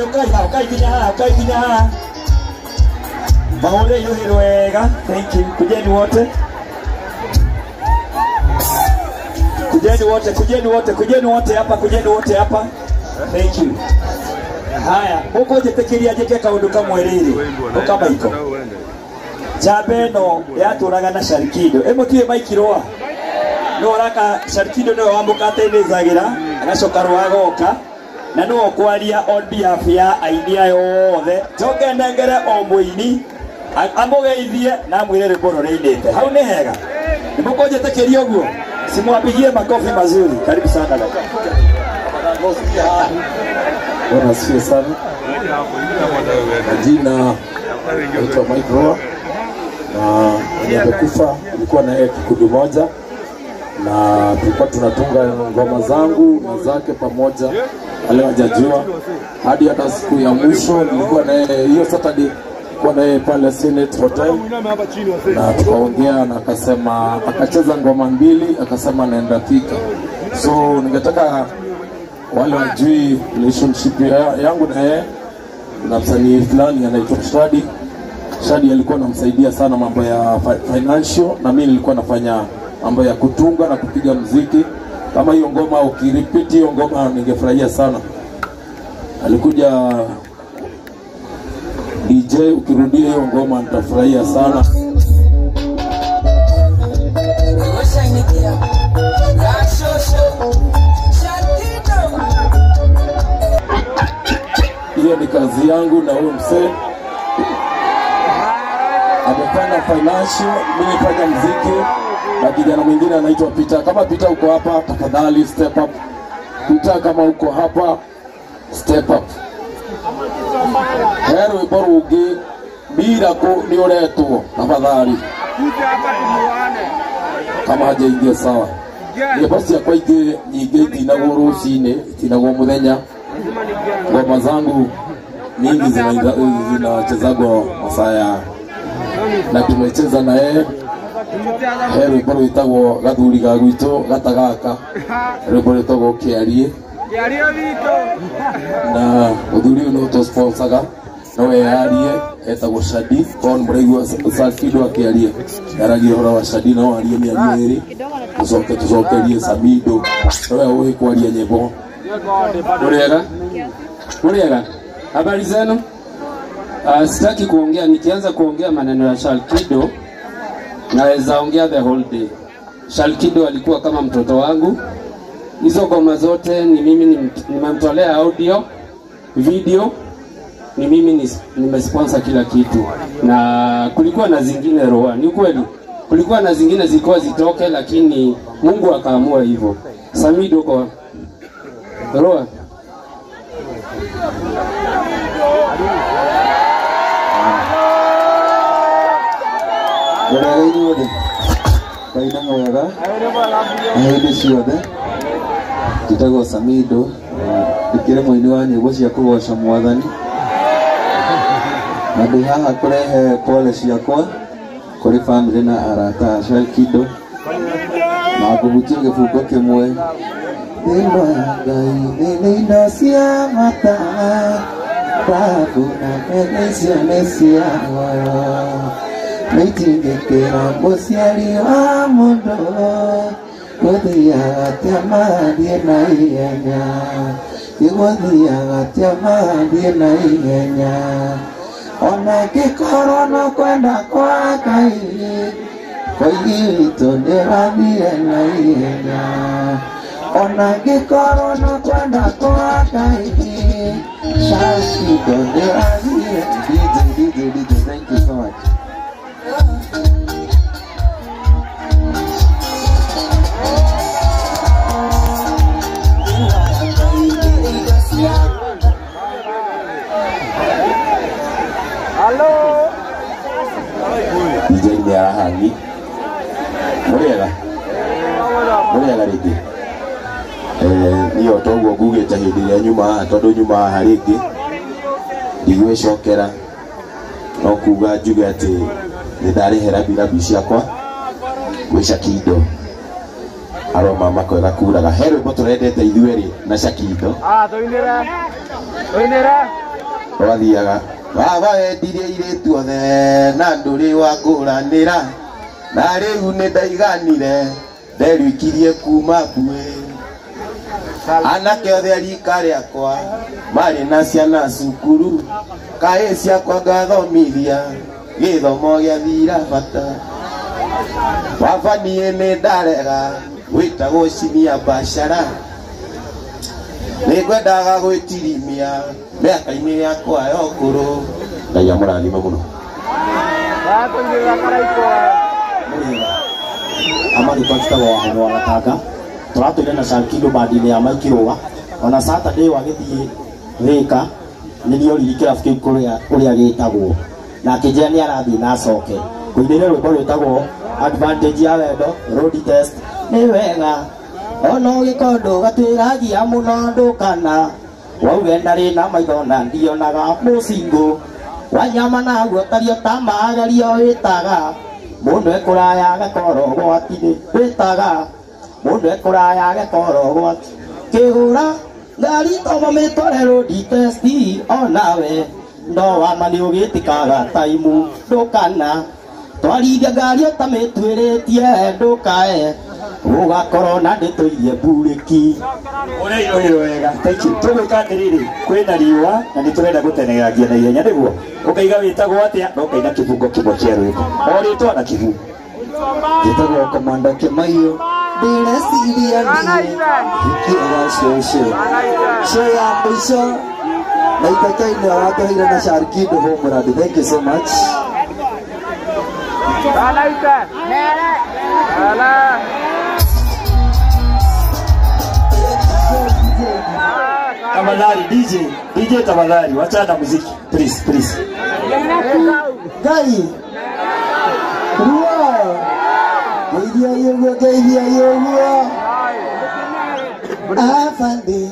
Inyuothe ũkai haha, ũkai nginya haha, ũkai nginya haha. Mahũre rũhĩ wega. Thank you. Kujeni wote. Kujeni wote, kujeni wote, kujeni wote hapa, kujeni wote hapa. Thank you. Haya, mũkũnjĩtĩkĩria njĩke kaũndũ kamwe rĩrĩ. Ũkamaiko. Njamba ĩno yatũraga na Shalkido. Ĩmũtiĩ maikirwa. No raka Shalkido nĩwe wamũkatenĩzagĩra, agacoka rwagoka. Na nĩwe ũkwaria on behalf ya aini aya othe. Njoke nengere o mũini amũgeithie na amwĩre rwĩmbo rũrĩa ainĩte. Hau nĩ hega. Nĩmũkũnjĩtĩkĩria ũguo? Simwapigie makofi mazuri. Karibu sana dada. Bwana asifiwe sana. Majina naitwa Mike Roa na mwenye amekufa nilikuwa na yeye kikundi moja na tulikuwa tunatunga ngoma zangu na zake pamoja, leo hajajua hadi hata siku ya mwisho nilikuwa na yeye hiyo Saturday, nilikuwa na yeye pale Senate Hotel na tukaongea na akasema, akacheza ngoma mbili akasema naenda Thika. So ningetaka wale wajui relationship yangu na yeye, na msanii fulani anaitwa Shadi. Shadi alikuwa anamsaidia sana mambo ya financial na mimi nilikuwa nafanya mambo ya kutunga na kupiga muziki. Kama hiyo ngoma ukirepeat hiyo ngoma ningefurahia sana. Alikuja DJ, ukirudia hiyo ngoma nitafurahia sana. Hiyo ni kazi yangu na huyo mzee. Amefanya financial, mimi nifanya muziki na kijana mwingine anaitwa Peter. Kama Peter uko hapa, tafadhali step up. Peter kama uko hapa, step up. He rwĩmbo rũngĩ Miracle nĩ ũretwo, tafadhali. Kama hajaingia sawa. Nyĩmbo ciakwa ingĩ nyingĩ itinagwo rũcinĩ, itinagwo mũthenya. Ngoma zangu mingi zinachezagwa masaa ya na tumecheza na yeye. He rwĩmbo rwĩtagwo gathuri ga gwitũ gatagaka, rwĩmbo rwĩtagwo Kĩarie, na mũthuri ũyũ nĩ ũtũsponsaga no eyarie, etagwo Shadi. Korwo nĩ mũraigua Shalkido akĩaria, aragia ũhoro wa Shadi, no arie mĩario ĩrĩ, tũcoke tũcokerie Samido nowe ũĩ kwaria nyĩmbo. Muriega? Muriega? Habari zenu? Sitaki kuongea, nikianza kuongea maneno ya Shalkido naweza ongea the whole day. Shalkido alikuwa kama mtoto wangu. Hizo ngoma zote ni mimi nimemtolea audio, video, ni mimi nimesponsor kila kitu. Na kulikuwa na zingine roa, ni kweli. Kulikuwa na zingine zilikuwa zitoke lakini Mungu akaamua hivyo. Samido kwa roa. Wega inyuothe kaina wega na hĩndĩ ciothe njĩtagwo Samido, ndĩkĩrĩ mũini wa nyĩmbo cia kũgoca mwathani na ndĩ haha kũrehe pole ciakwa kũrĩ family na arata a Shalkido na ngũhutia gĩbungo kĩmwe. Thĩinĩ ya Ngai nĩ indo cia bata, thahabu na betha icio nĩ cia goro, na itingĩkĩra mũciari wa mũndũ gũthiaga atĩa mathiĩ na ihenya, gũthiaga atĩa mathiĩ na ihenya, ona angĩkorwo no kwenda kwa Ngai koigi witũ nĩũrathire na ihenya, ona angĩkorwo no kwenda kwa Ngai Shalkido nĩũrathire. DJ, DJ, DJ, thank you so much. DJ nĩ arahangi. Mũrĩega? Mũrĩega rĩngĩ? Niĩ o toguo ngugĩte hĩndĩ ĩrĩa nyuma haha, tondũ nyuma haha rĩngĩ ndigwĩcokera, no kuga njuge atĩ nĩ ndarĩhera mbirabu ciakwa gwĩ Shalkido. Aroma makwega kuraga. He rwĩmbo tũrendete ithuerĩ na Shalkido. Twathiaga baba wendirie airĩtu othe na ndũrĩ wa ngũranĩra na rĩu nĩ ndaiganire nderwikirie kuma mbuĩ anake othe a rika rĩakwa marĩ na ciana cukuru kaĩ ciakwa ngathomithia gĩthomo gĩathira bata baba niĩ nĩ ndarega gwĩtagwo cinia biacara nĩngwendaga gwĩtirimia mĩaka-inĩ yakwa ya ũkũrũ. Ngai amũrathime mũno. Amarĩtwa njĩtagwo Wahũrũ wa Gatanga tũratũire na Shalkido bandi-inĩ ya Mike Rũa ona Saturday wagĩthiĩ Thĩka nĩ nioririe kĩrabu kĩu kũrĩa gĩtagwo na akĩnjĩra nĩ arathiĩ na acoke kũinĩire rwĩmbo rwĩtagwo advantage ya wendo road test nĩ wega ona ũgĩkorwo gatwĩragia mũno ndũkana wauge ndarĩ na maitho na ndionaga mũcingũ wanyama naguo tario ta magerio wĩtaga mũndũ ekũraya agakorwo ũgwati-inĩ wĩtaga mũndũ ekũraya agakorwo ũgwati kĩgũra ngari tomo mĩtware road test onawe ndo wama nĩ ũgĩtĩkaga taimu ndũkana twarithia ngari ũtamĩtuĩrĩtie ndũkae ũgakorwo na ndĩtũirie mburĩki. Ũrairũhĩrwo wega. Thank you. Tũgwĩka atĩrĩrĩ, kwĩna riũa na nĩ tũrenda gũteneragia na ihenya nĩguo ũkaiga wĩtagwo atĩa na ũkaina kĩbungo kĩmwe kĩa rwĩmbo o rĩtwa na kĩbungo. Njĩtagwo Komanda Kĩmaiyo ndĩreciria niĩ ngĩkĩra cũcũ show ya mũico na itakainĩ watũheire na Shalkido Homeland. Thank you so much. Tafadhali DJ, DJ tafadhali wachana muziki please please. Ngai Ruo Ngeithia ũguo ngeithia ũguo Afande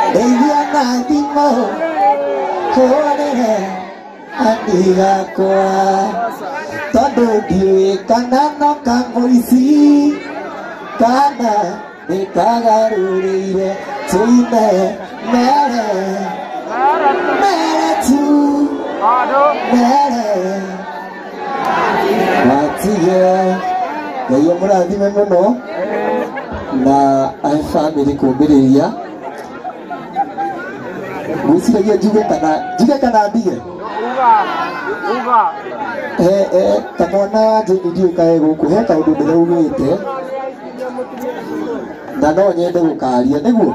ndeithia na thimũ hũrĩre andigakwa tondũ ndiũĩ kana no kamũici kana nĩkagarũrĩire tũine mere mere tu mere matige. Ngai amũrathime mũno na ahe bamĩrĩ kũmbĩrĩria gwĩciragia njuge kana ndige kamwana Jane ndiũĩ kae gũkũ he kaũndũ ndĩraugĩte na no nyende gũkaria nĩguo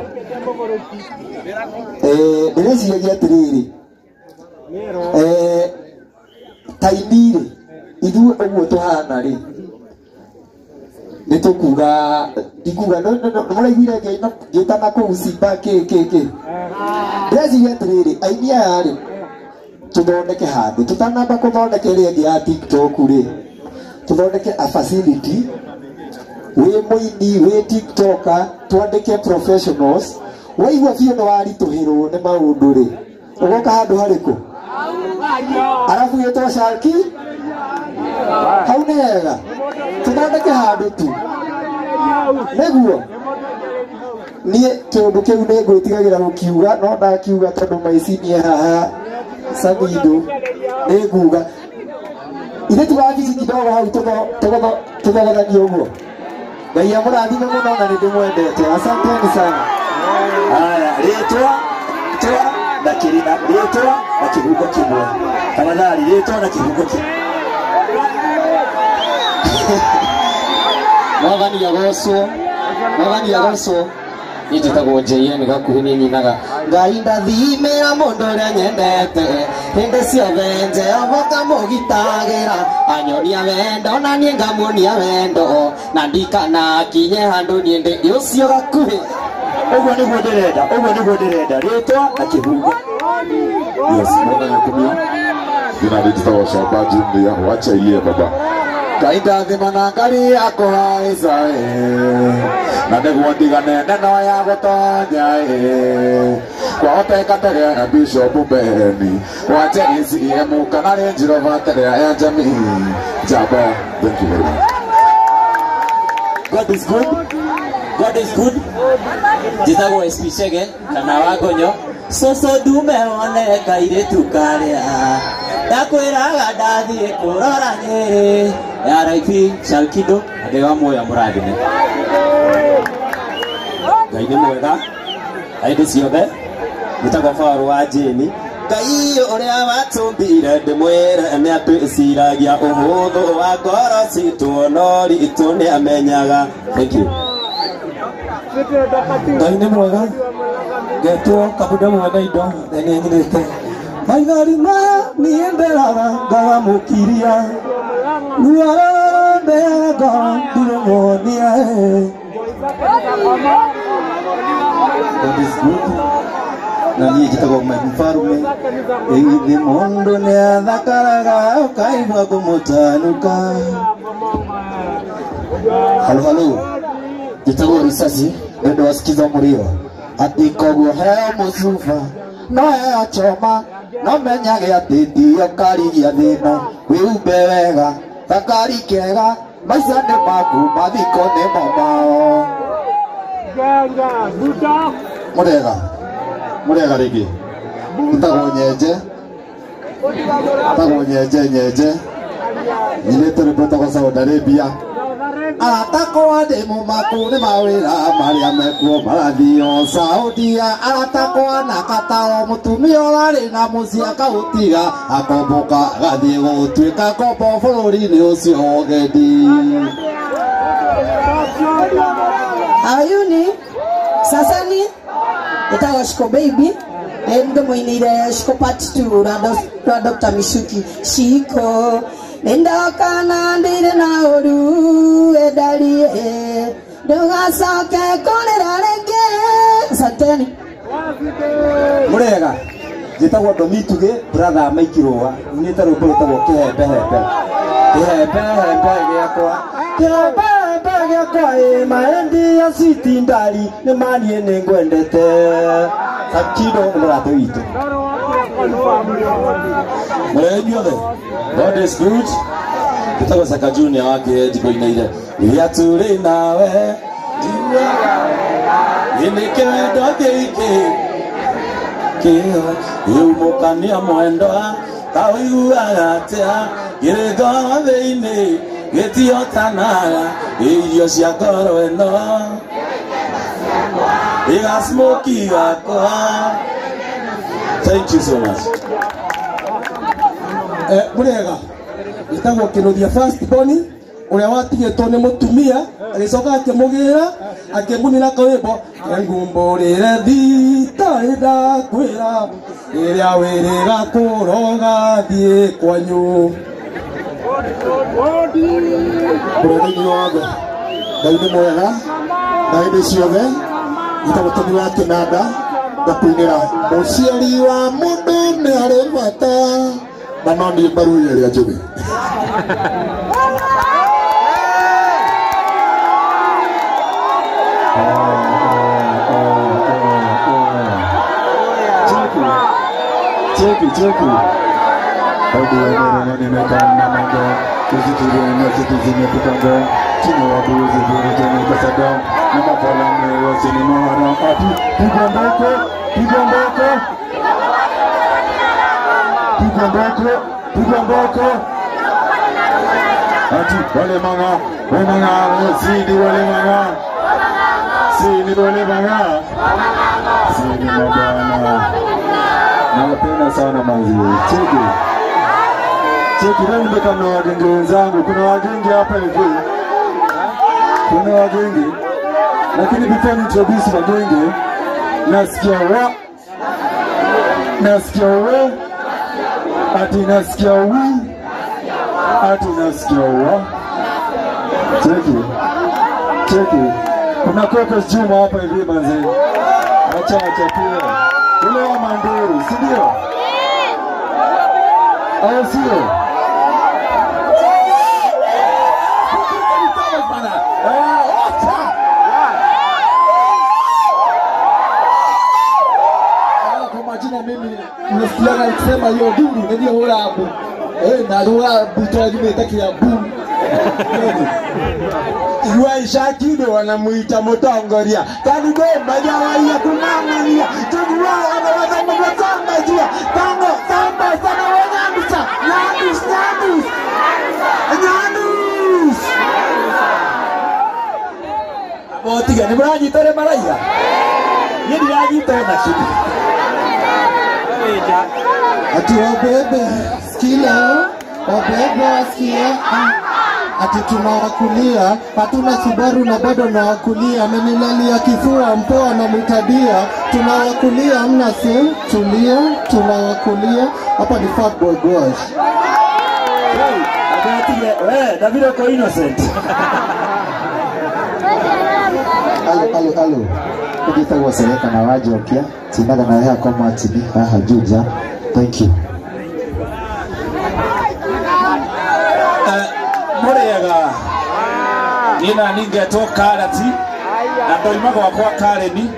ndĩreciragia atĩrĩrĩ taini-rĩ ithuĩ ũguo tũhana rĩ nĩ tũkuga ndikuga nĩmũraiguire ngĩtana kũu Simba kĩ kĩ kĩ ndĩreciria atĩrĩrĩ aini aya rĩ tũthondeke handũ tũtanamba kũthondeka ĩrĩa ĩngĩ ya TikTok rĩ tũthondeke a facility wĩ mũini wĩ TikToker twandĩke professionals waigua biũ nĩ waritũhĩrwo nĩ maũndũ rĩ ũgoka handũ harĩkũ arabu gĩtwo Shalki hau nĩ hega tũthondeke handũ tu nĩguo niĩ kĩũndũ kĩu nĩ ngwĩtigagĩra gũkiuga no ndakiuga tondũ maici niĩ haha Samido nĩ nguga ithe tũrabici kidogo hau tũthogothanie ũguo. Ngai amũrathime mũno na nĩ ndĩmwendete. Asanteni sana. Haya, rĩtwa twa na kĩrina rĩtwa na kĩbungo kĩmwe tafadhali rĩtwa na kĩbungo kĩmwe. Mwathani agocwo Mwathani agocwo. Niĩ njĩtagwo JN gakuhĩ nĩ nyinaga Ngai ndathimĩra mũndũ ũrĩa nyendete hĩndĩ ciothe Jehova kamũgitagĩra anyonia wendo na niĩ ngamuonia wendo na ndikanakinye handũ niĩ ndĩ ũcio gakuhĩ. Ũguo nĩguo ndĩrenda, ũguo nĩguo ndĩrenda rĩtwa na kĩbungo. Yes, mwana nyakumia jina njĩtagwo Shamba Junior wacha iye baba Ngai ndathima na ngari yakũhaica na nĩguo ndigane neno ya gũtonya kwahoteka tere na Bishop Beni wa JCM kana Range Rover tere ya jamii Jaba. Thank you very much. God is good. God is good Njĩtagwo SP Chege kana Wagonyo. Cũcũ ndume wone kairĩtu karĩa ndakwĩraga ndathiĩ kũrora Nyĩrĩ. RIP Shalkido, Ngai wa muoyo amũrathime. Ngai nĩ mwega hĩndĩ ciothe. Njĩtagwo Paul wa Jane. Ngai ũrĩa watũmbire ndĩmwĩre nĩ atwĩciragia ũhũthũ wa ngoro citũ no ritũ nĩ amenyaga. Thank you. Ngai nĩ mwega ngetwo Kabuda mwene indo na nĩ nyinĩte maithori ma niĩ ndĩrora ngagamũkiria ruo rũrũ ngoro ndirũmuonia. God is good. Na niĩ njĩtagwo Mike Mfarume. Ĩgithĩ mũndũ nĩathakaraga ũkaigua kũmũtanuka. Halo halo, njĩtagwo Risasi nĩ ũndũ wa sikiza mũrĩo atĩ koguo heo mũcuba no heo choma no menyage atĩ ndiyo karigia thĩna wĩumbe wega gakari kega maica nĩ maku mathiko nĩmo mao. Mũrega mũrega rĩngĩ. Njĩtagwo Nyenje. Njĩtagwo Nyenje Nyenje. Nyinĩte rwĩmbo rwĩtagwo Saudi Arabia. Aratakwa ndĩ mũmaku nĩ mawĩra marĩa mekuo marathiĩ Saudia. Aratakwa na kataro mũtumia ũrarĩ na mũciĩ akaũtiga akombũka agathiĩ gũtuĩka ngombo bũrũri-inĩ ũcio ũgendi. Ayuni sasani etagwo Shiko Baby. Ndĩmũinĩire Shiko part 2 rwa Dr. Mishuki. Shiko nĩndoka na ndĩrĩ na ũru endarie ndũgacoke kũrĩra rĩngĩ. Asanteni. Mũrega njĩtagwo Ndomitugĩ brother Mike Rũa nyinĩte rwĩmbo rwĩtagwo Kĩhembehembe. Kĩhembehembe gĩakwa kĩhembehembe gĩakwa ĩ maendi ya citi ndari nĩ maniĩ nĩ ngwendete. Shalkido nĩ mũrata witũ. Mũrega inyuothe. God is good. Njĩtagwo Saka Junior wa Kĩenji ngũinĩire rĩrĩa tũrĩ nawe nĩ kĩwendo gĩkĩ kĩo yumũkania mwendwa ta ũiguaga atĩa kĩrĩ ngoro thĩinĩ gĩtiotanaga irio cia ngoro ĩno ĩgasmoki gakwa. Thank you so much. Mũrega njĩtagwo Kĩnũthia First Born ũrĩa watigĩtwo nĩ mũtumia agĩcoka akĩmũgĩra akĩmunĩra kawĩmbo ngumbũrĩre thitarĩ ndakwĩra rĩrĩa wĩrĩga kũroga thiĩ kwanyu. Mũrega inyuothe. Ngai nĩ mwega na hĩndĩ ciothe. Njĩtagwo Tony wa Kĩnanda ngakũinĩra mũciari wa mũndũ nĩ arĩ bata na no niĩ mbaru ĩrĩa njũgĩ. Cheki cheki. Nawapenda sana manzi. Cheki. Cheki leo nimeka na wagenge wenzangu. Kuna wagenge hapa hivi. Kuna wagenge. Lakini before ni introduce wagenge, nasikia wa. Nasikia we. Ati nasikia wi. Ati nasikia wa. Cheki. Cheki. Kuna Coco Juma hapa hivi manzi. Acha achapie. Ule wa Manduru, si ndio? Au sio? Kwa majina mimi nasikiaga ikisema hiyo duru ndio hura hapo. Na rura butoa jumbe taki ya boom. Igua Shakido wanamuita mutongoria tango majawaiya kumang'ania tugua wanawazamugatambajia tango tamba sana wanyandusa nyandus nyandus nyandus Botiga nĩ mũranyita ũrĩa maraiga niĩ ndiranyita ona kĩndũ. Ati wabebe skila, wabebe wasikie, ati tunawakulia, hatuna Subaru na bado nawakulia, amenilalia kifua mpoa na mtadia, tunawakulia hamna simu, tulia, tunawakulia, hapa ni Fatboy Gosh. Hey, abotige we David uko innocent. Alo, alo, alo. Njĩtagwo Seleka na Wanjokia, tinaga na hakwa Martin haha Juja. Thank you. Mũrĩega niĩ na ningetwo Karati na ndoima gwakwa Kareni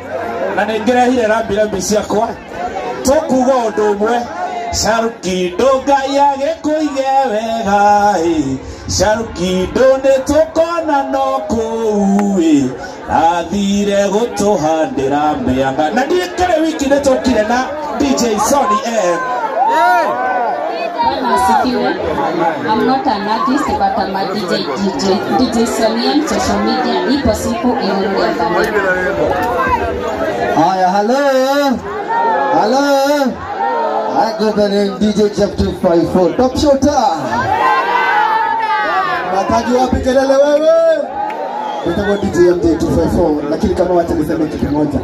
na nĩngĩrehire rambirambi ciakwa tũkuga ũndũ ũmwe Shalkido Ngai agĩkũige wega ĩ Shalkido nĩ tũkona no kũu ĩ athire gũtũhandĩra mĩanga na ndiĩ wiki nĩ tũkire na DJ Sony M. Bwana asifiwe. I'm not an artist but I'm a DJ. DJ Sony M, social media ipo siku irudia. Haya, hello. Hello. I go by the name DJ Jeff 254. Top shooter. Mataji wapi kelele wewe? Nitakuwa DJ MJ 254, lakini kama wacha niseme kitu kimoja.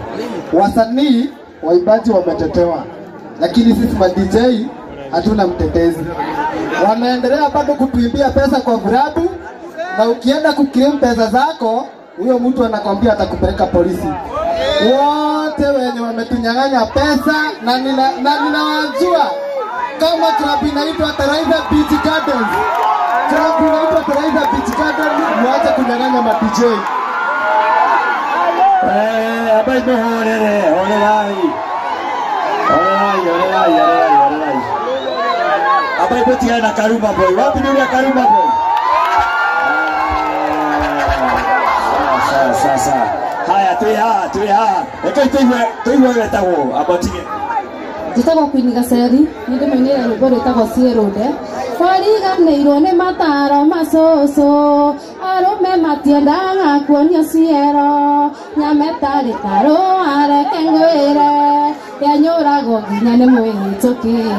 Wasanii waimbaji wametetewa, lakini sisi ma DJ hatuna mtetezi. Wanaendelea bado kutuimbia pesa kwa virabu, na ukienda kuclaim pesa zako, huyo mtu anakwambia atakupeleka polisi. Wote wenye wametunyang'anya pesa na ninawajua kama club inaitwa Teraiza Beach Gardens. Club inaitwa Teraiza Beach Gardens, muache kunyang'anya ma DJ. Abai muhorere, horerai. Horerai, horerai, horerai, horerai. Abai mutigane na Karuma Boy. Wapi ni Karuma Boy? Sawa, sawa. Haya, twĩ haha, twĩ haha. Rekei tũigue wetagwo, amba ũtige. Njĩtagwo Queen Gaceri, nĩ ndĩmũinĩire rwĩmbo rwĩtagwo Ciĩrũnde. Wariganĩirwo nĩ mataro ma cũcũ, arũme matiendaga kuonio ciero, nyama ĩtarĩ karũa reke ngwĩre, yanyũragwo nginya nĩ mwĩhĩtũkĩri,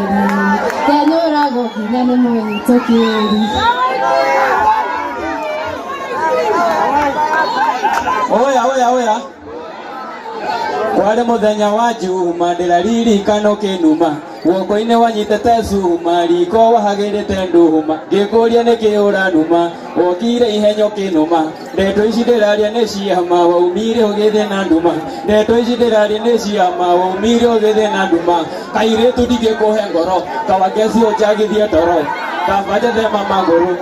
yanyũragwo nginya nĩ mwĩhĩtũkĩri. Oya, oya, oya. Kwari muthenya wa Juma ndĩraririkana ũkĩnuma guoko-inĩ wanyitĩte cuma riko wahagĩrĩte ndũma ngĩkũria nĩkĩ ũranuma wokire ihenya ũkĩnũma ndeto ici ndĩraria nĩ ciama waumire ũgĩthiĩ na nduma ndeto ici ndĩraria nĩ ciama waumire ũgĩthiĩ na nduma kairĩtu ndingĩkũhe ngoro kawangeci ũnjagithie toro kaba njethema magũrũ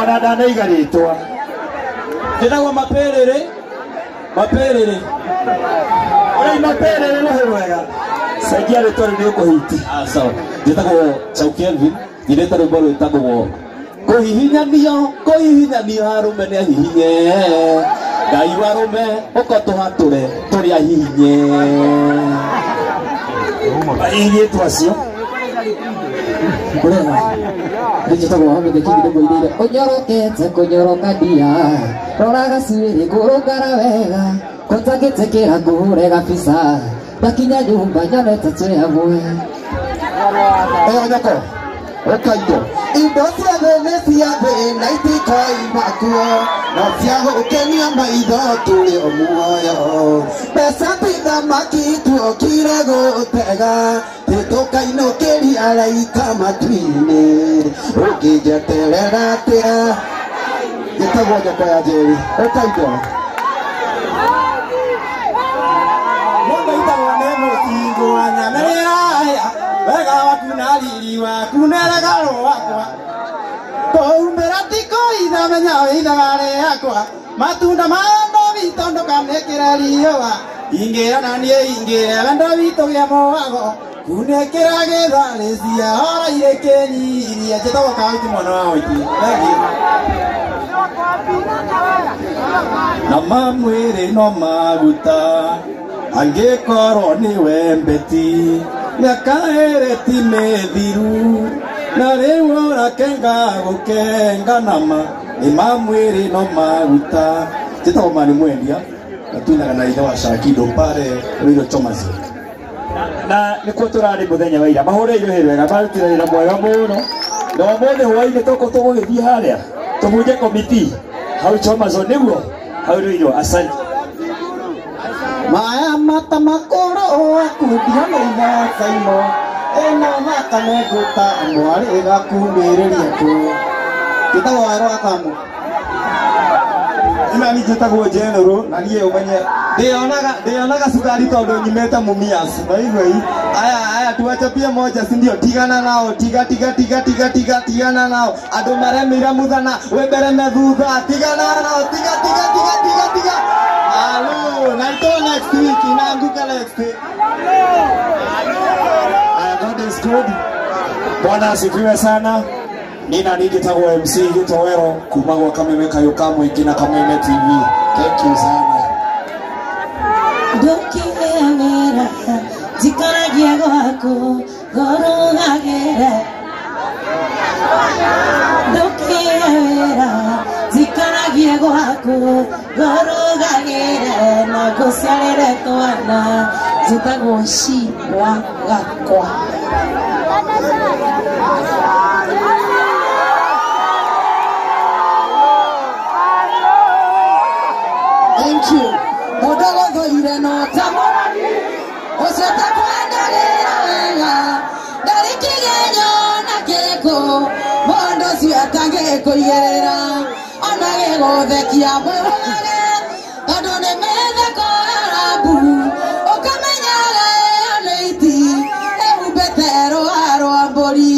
ona ndanaiga rĩtwa njĩtagwo Mapĩrĩrĩ Mapĩrĩrĩ ũrĩa Mapĩrĩrĩ nĩ rwega cenjia rĩtwa rĩu nĩ ũkũhiti. Sawa, njĩtagwo Chau Kelvin, nyinĩte rwĩmbo rwĩtagwo kũhihinyanio kũhihinyanio arũme nĩ ahihinye Ngai wa arũme ũka tũhatũre tũrĩ ahihinye ahihinyĩtwo acio Ũrega njĩtagwo Mohamed King ndĩmũinĩire ũnyorokete kũnyoroka ndia rora gacuĩrĩ ngũrũngara wega kũtangĩtĩkĩra ngũhũre gabica ndakinya nyũmba nyonete twĩ hamwe. Onyoko ũka indo indo ciothe nĩ cia thĩ na itikoima kuo no cia gũkenia maitho tũrĩ o muoyo mbeca ti thamaki tuokire gũtega tũkainũkĩria araika matu-inĩ ũngĩnjeterera atĩa njĩtagwo Nyoko ya Njeri ũka indo Mũndũ aitagwo nĩ mũcingũ wa nyamerera wega waku na riri waku neregarwo wakwa kũumĩra ti kũitha menya wĩithaga rĩakwa matunda ma nobi tondũ kanĩkĩre riũa Ingĩra na niĩ ingĩra wendo witũ gĩa mũwago kunĩkĩra gĩtharĩ cia horaire kĩnyiria. Njĩtagwo Kawiti mwana wa Witi. Thengiũ. Na mamwĩrĩ no maguta angĩkorwo nĩ wembeti mĩaka ĩrĩ ti mĩthiru na rĩu ũrakenga gũkenga nama nĩ mamwĩrĩ no maguta. Njĩtagwo Mani Mwendia na tuinaga na ithe wa Shalkido pale Ruiru Thomas. Na nĩkuo tũrarĩ mũthenya wa ira mahũrĩirwo hĩ wega marutire wĩra mwega mũno na ũmũthĩ hwainĩ tũkũ tũgũgĩthiĩ harĩa tũbunje komiti hau Thomason nĩguo hau Ruiru. Asante. Maya mata makũrũ akundio nĩ ithacaimo ĩno thakame ngũta mwarĩ ĩgakumĩrĩria kũ. Njĩtagwo Werũ wa Kamũ. Ina ni njĩtagwo General na niĩ ũmenye ndĩonaga cukari tondũ nyimĩte Mumias. Maigua hii aya aya tuwachapie moja si ndio? Tigana nao tiga tiga tiga tiga tiga tigana nao andũ maremeire muthana we mbere me thutha tigana nao tiga tiga tiga tiga tiga. Halo, na ito next week inaanguka next week. God is good. Bwana asifiwe sana. Nina nigitagwo MC Gitowero kuma gwa Kameme Kayo ka Mũingĩ na Kameme TV. Thank you sana. Ndũkĩheo wĩra njikaragie gwaku ngũrugagĩre. Ndũkĩheo wĩra njikaragie gwaku ngũrugagĩre na ngũciarĩre twana njĩtagwo Shi wa Gakwa. Thank you. Mũndũ gũthũire no ta ũcio takwendagĩra wega ndarĩ kĩgenyo na kĩrĩkũ mũndũ ũcio atangĩkũigĩrĩra ona gĩgũthekia mwĩrũgage tondũ nĩ mĩtheko ya rambu ũkamenyaga ĩyo nĩ iti ĩhumbĩte rũa rwa mbũri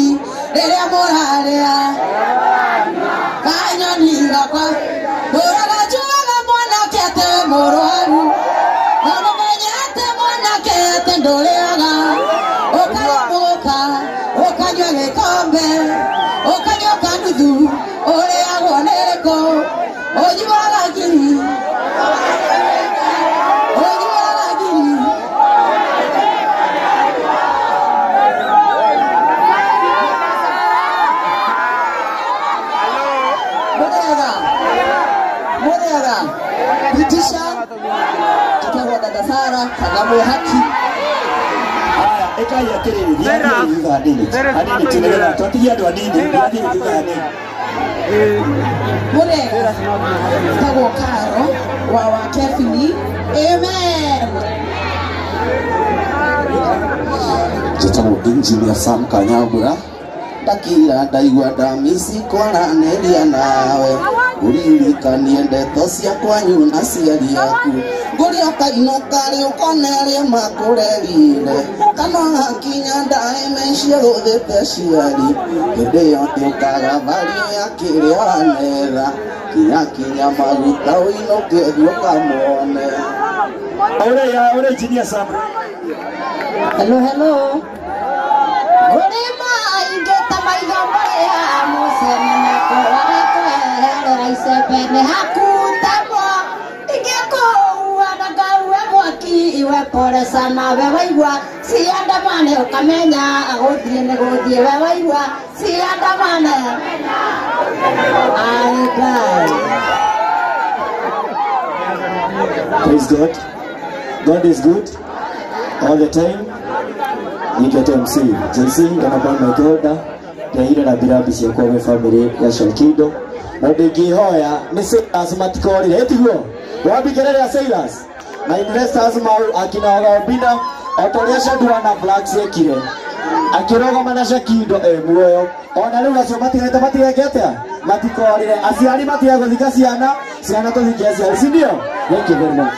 rĩrĩa mũrarĩa kanyoni gakwa ndũraga njugaga mwanake atĩ wĩ mũrwaru na nĩmenyete mwanake atĩ ndũrĩaga ũkarambũka ũkanyua gĩkombe ũkanyua kanuthu ũrĩagwo nĩ rĩkũ ũnyuaga ngiri ũnyuaga ngiri. Mũrĩega mũrĩega pitisha njĩtagwo Dada Sara kana Mwĩhaki. Haya, ĩkai atĩrĩrĩ, thiathĩrĩ thutha hanini hanini tu nĩgetha twatigie andũ anini, thiathĩrĩ thutha hanini. Mũrĩega njĩtagwo Karo wa Kefini. Amen. Njĩtagwo Engineer Sam Kanyambura ndakira ndaigua ndamisi kwaranĩria nawe ũririkanie ndeto cia kwanyu na aciari aku ngũria ũkainũka rĩ ũkone arĩa makũrerire kana hakinya ndaĩ meciĩ gũthĩte aciari hĩndĩ ĩyo nĩũkaga vario ya kĩrĩa wanetha kinya kinya maguta ũinũke ũthiĩ ũkamwone. Ore Engineer Sam. Hello hello. Ngũrĩma aingĩ ta maitho marĩa mũcene makũraga kweherera icembe nĩ hakutagwo ingĩkũua na ngaue mwaki iwe pole sana we waigua ciandamane ũkamenya gũthiĩ nĩ gũthiĩ we waigua ciandamane. Aye. Praise God. God is good all the time. Nikete MC JC kana Michael ndehire na birambi ciakwa gwĩ family ya Shalkido na ndingĩhoya nĩ Sailors matikorire ĩtiguo wambi kelele ya Sailors na investors mau akina Oga o ta ũrĩa Shadua na Blacks ekire akĩrũgama na Shalkido e muoyo ona rĩu acio matigaite matigeke atĩa matikorire aciari matige gũthika ciana ciana tũthike aciari si ndio? Thank you very much.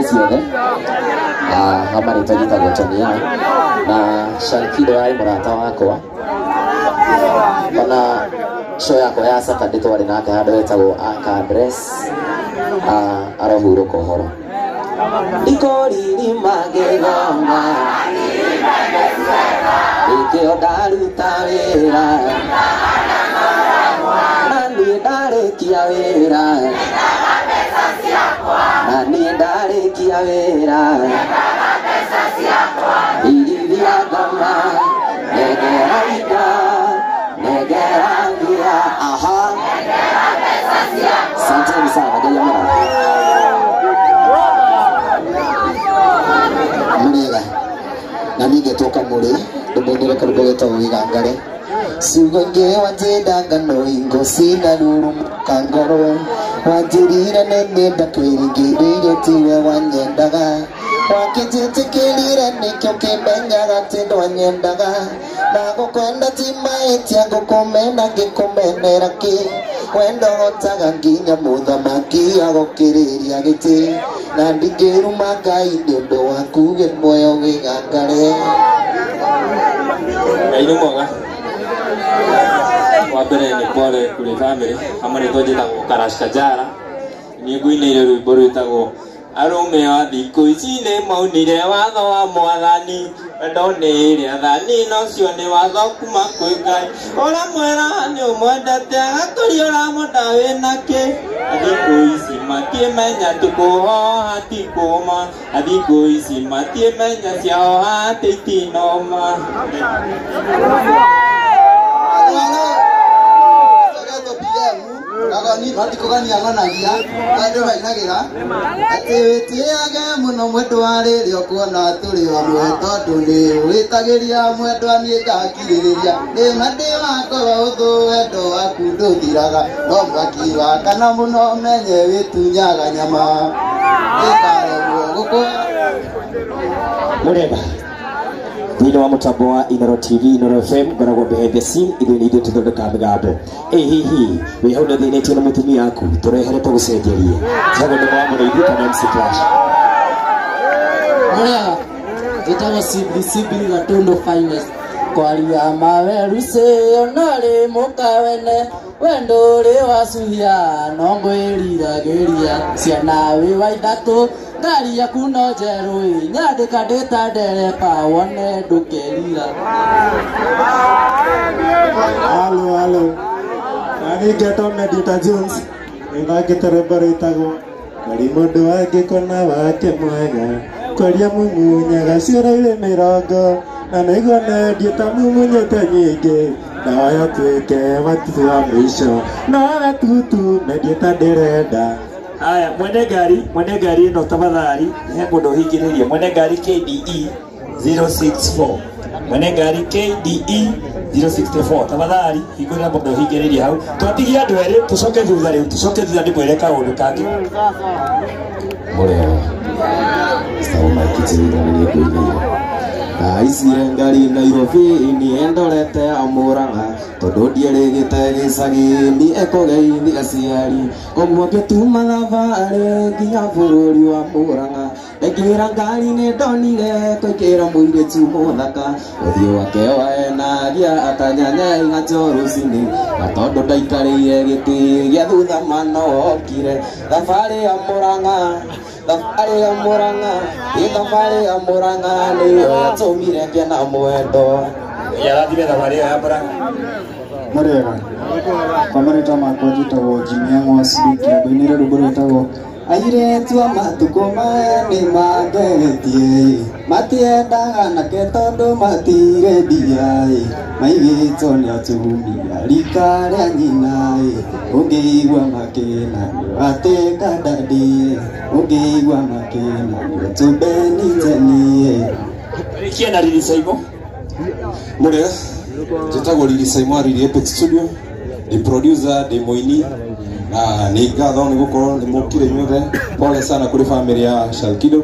ciothe. Hama rĩtwa njĩtagwo Tonia na Shalkido arĩ mũrata wakwa. Ona show yakwa ya Saturday twarĩ nake handũ hetagwo Anchor Address. Arohurũka ũhoro. Ndikũririma ngĩthoma Ikĩo ndaruta wĩra na niĩ ndarĩkia wĩra na niĩ ndarĩkia wĩra Irithia ngoma negera inda negera ngia aha. Asanteni sana Ngai amũrathime. Mũrĩega na niĩ ngetwo Kamũrĩ ndĩmũinĩre karwĩmbo getagwo Gĩgangare. Ciugo ingĩ wanjĩnda ngano ingo cina ruru kangoro wanjĩrire nĩ ndakwĩringĩrĩire tiwe wanyendaga wakĩnjĩtĩkĩrire nĩkĩo kĩmenyaga atĩ ndwanyendaga na gũkwenda ti mahĩtia ngũkũmena ngĩkũmenera kĩ wendo hotaga nginya mũthamaki agũkĩrĩria gĩtĩ na ndingĩruma Ngai nĩ ũndũ waku wĩ muoyo gĩgangare. Ngai nĩ mwega. Wa mbere nĩ pole kũrĩ family hamwe nĩ njĩtagwo Karash Kajara. Niĩ ngũinĩire rwĩmbo rwĩtagwo Arũme a thikũ ici nĩ maunire watho wa mwathani wendo nĩ rĩathani na ũcio nĩ watho kuma kwĩ Ngai ũramwĩra nĩ ũmwendete agakũria ũramwenda wĩna kĩ thikũ ici matiĩmenya tũkũhoha ti kũma thikũ ici matiĩmenya ciahoha atĩ itinoma. Matikũgania ng'anagia andũ mainagĩra atĩ wĩtĩage mũno mwendwa rĩrĩa ũkuona tũrĩ hamwe tondũ nĩ wĩtagĩria mwendwa niĩ ngakirĩrĩria ndĩma ndĩ wakwa ũthũ wendo waku ndũthiraga no mwaki wakana mũno menye wĩtunyaga nyama ĩkaremwo gũkũ. Mũrĩega thĩinĩ wa mũtambo wa Inoro TV, Inoro FM, ngoragwo behind the scene ithuĩ nĩ ithuĩ tũthondekaga mĩgambo. Ĩ hihi wĩ hau nĩũthĩnĩtio nĩ mũtumia waku tũrehere tũgũcenjerie. Njĩtagwo Ndũng'ũ wa Mũrĩithi kana MC Clash. Mũrĩega njĩtagwo Sibli Sibli Gatundu Finest. Kwaria maweru-cĩ ona rĩ mũkawene wendo ũrĩ wacuhia no ngwĩriragĩria ciana wĩ wa ithatũ ngari yaku no njerũ ĩ nyandĩka ndĩ ta ndereba wone ndũkerira. Halo halo nani ngetwo Medita Jones nĩthakĩte rwĩmbo rwĩtagwo Ndarĩ mũndũ angĩkona wake mwega kwaria mumunyaga ciũra irĩ mĩrongo na nĩguo nendie ta mumunyĩte nyingĩ ndawa yatuĩke matutu wa mũico nowe tutu mendie ta ndĩrenda. Haya, mwene ngari ĩno tafadhali, he mũndũ ũhingĩrĩrie. Mwene ngari KDE 064. Mwene ngari KDE 064. Tafadhali hingũrĩra mũndũ ũhingĩrĩrie hau. Twatigia andũ erĩ tũcoke thutha rĩu, tũcoke thutha ndĩmwĩre kaũndũ kangĩ. Mũrĩega Sawa Mike Jina nĩ ngũinĩire Ndahaicire ngari Nairobi niĩ ndorete Murang'a tondũ ndierĩgĩte gĩcagi niĩ ekũgeithia aciari koguo ngĩtuma thabarĩ nginya bũrũri wa Murang'a ndaingĩra ngari nĩ ndonire kũingĩra mũirĩtu mũthaka ũthiũ wake waenagia atanyanya igacho rũcinĩ na tondũ ndaikarĩire gĩtĩ gĩa thutha ma no okire thabarĩ ya Murang'a thabarĩ ya Murang'a ĩ thabarĩ ya Murang'a nĩyo yatũmire ngĩe na mwendo. Yarathime thabarĩ ĩyo ya Murang'a. Mũrĩega kwa marĩtwa makwa njĩtagwo Jimmy Ng'waciriki ngũinĩre rwĩmbo rwĩtagwo Airĩtu a matukũ maya nĩ mangeretie matiendaga anake tondũ matirĩ mbia maigĩtwo nĩ atumia rika rĩa nyina ũngĩigua makĩna atĩka ndadi ũngĩigua makĩna tũmbeniteni. Rĩkia na Lili Saimo. Mũrĩega njĩtagwo Lili Saimo wa Lili Epic Studio ndi producer ndi mũini na nĩ ngatho nĩ gũkorwo nĩ mũkire inyuothe. Pole sana kũrĩ family ya Shalkido.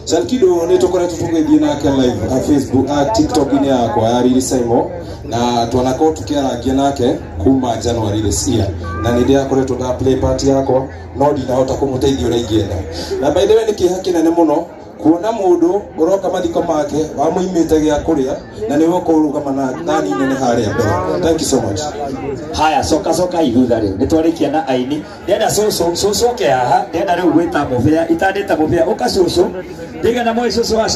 Shalkido nĩ tũkoretwo tũgĩthiĩ nake live a Facebook a TikTok-inĩ yakwa ya Riri Simon, na twanakorwo tũkĩarangia nake kuma January this year, na nĩ ndĩrakoretwo nda play part yakwa no ndinahota kũmũteithia ũrĩa ingĩenda. Na by the way, nĩ kĩeha kĩnene mũno kuona mũndũ ũroka mathiko make wamũimĩte gĩa kũrĩa na nĩwe ũkũrũgama na thani nene harĩa mbere. Thank you so much. Haya, coka coka ithutha rĩu nĩ twarĩkia na aini. Ndĩrenda cũcũ, cũcũ oke haha. Ndĩrenda rĩu gwĩta mũbĩa, itandĩta mũbĩa ũka cũcũ. Ndigana moĩ cũcũ wa